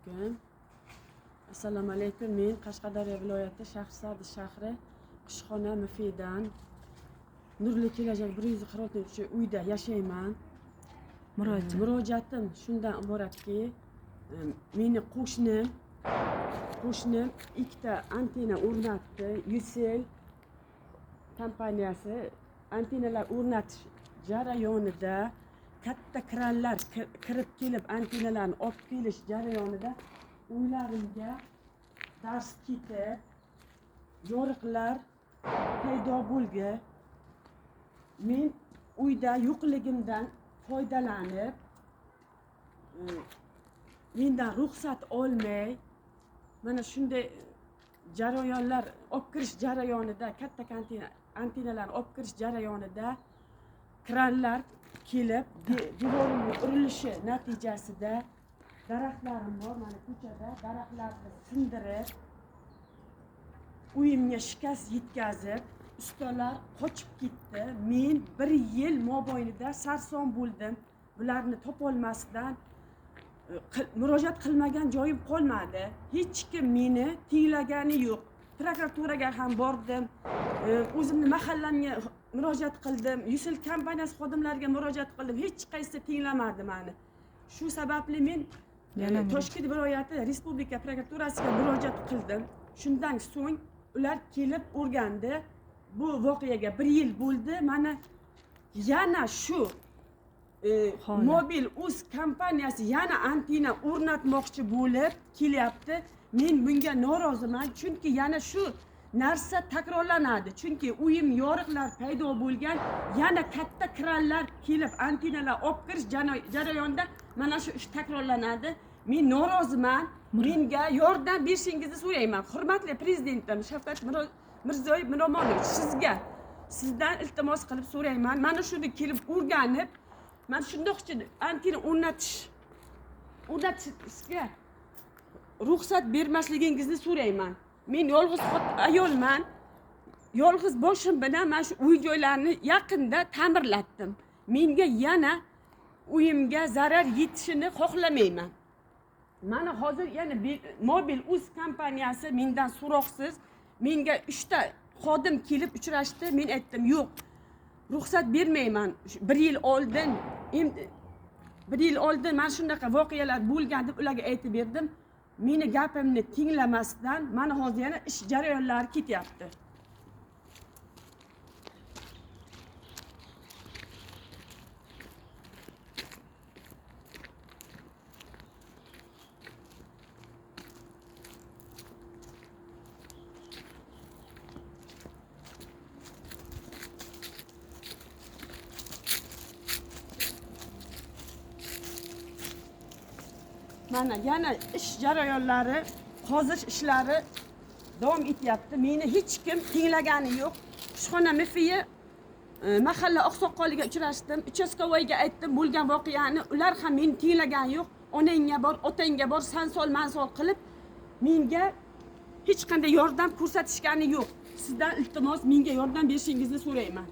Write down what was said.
Alaykum. Assalomu alaykum. Men Qashqadaryo viloyati Shahrisabz shahri Qushxona MFdan Nurli kelajak 146 uyda yashayman. Murojaat. Murojaatim shundan iboratki, meni qo'shnim ikkita antenna o'rnatdi. Ucell kompaniyasi antennalar o'rnatish jarayonida katta kranlar kirib kelib antennalarni olib kelish jarayonida uylarimga dars ketib, yoriqlar paydo bo'lgan. Men uyda yo'qligimdan foydalanib, mendan ruxsat olmay mana shunday jarayonlar olib kirish jarayonida katta antennalarni olib kirish jarayonida kranlar kelib devorimga urilishi natijasida daraxtlarim bor, mana ko'chada daraxtlarni sindirib, uyimga shikast yetkazib, ustalar qochib ketdi. Men bir yil mobaynida sarson bo'ldim. Bularni topolmasdan murojaat qilmagan joyim qolmadi. Hech kim meni tinglagani yo'q. Prokuraturaga ham bordim, o'zimni mahallamga murojaat qildim, Ucell kompaniyasi xodimlariga murojaat qildim. Hech qaysi tinglamadi meni. Shu sababli men Toshkent viloyati Respublika prokuraturasiga murojaat qildim. Shundan so'ng ular kelib o'rgandi. Bu voqeaga bir yil bo'ldi. Mana yana shu Mobil Uz kompaniyasi yana antenna o'rnatmoqchi bo'lib kelyapti. Men bunga noroziman, chunki yana shu narsa takrorlanadi. Chunki uyim yoriqlar paydo bo'lgan, yana katta kranlar kelib antennalar olib kirish jarayonida mana shu ish takrorlanadi. Men noroziman. Menga yordam berishingizni so'rayman. Hurmatli prezidentim Shavkat Mirziyoyev Miromonovich, sizdan iltimos qilib so'rayman. Mana shuni kelib o'rganib, mana shundoqchi antenna o'rnatishga ruxsat bermasligingizni so'rayman. Men yolg'iz ayolman. Yolg'iz boshim bilan mana shu uy joylarni yaqinda ta'mirlatdim. Menga yana uyimga zarar yetishini xohlamayman. Mana hozir yana Mobil Uz kompaniyasi mendan so'roqsiz menga 3 ta xodim kelib uchrashdi. Men aytdim, yo'q, ruxsat bermayman. Bir yil oldin mana shunaqa voqealar bo'lgan deb ularga aytib berdim. Meni gapimni tinglamasdan mana hozir yana ish jarayonlari ketyapti. Mana yana ish jarayonlari, qozish ishlari davom etyapti. Meni hech kim tinglagani yo'q. Qushxona MFI mahalla oqsoqoliga uchrashdim, uchastkovoyga aytdim bo'lgan voqeani. Ular ham meni tinglagani yo'q. Onangga bor, otangga bor, sansol mansol qilib menga hech qanday yordam ko'rsatishgani yo'q. Sizdan iltimos, menga yordam berishingizni so'rayman.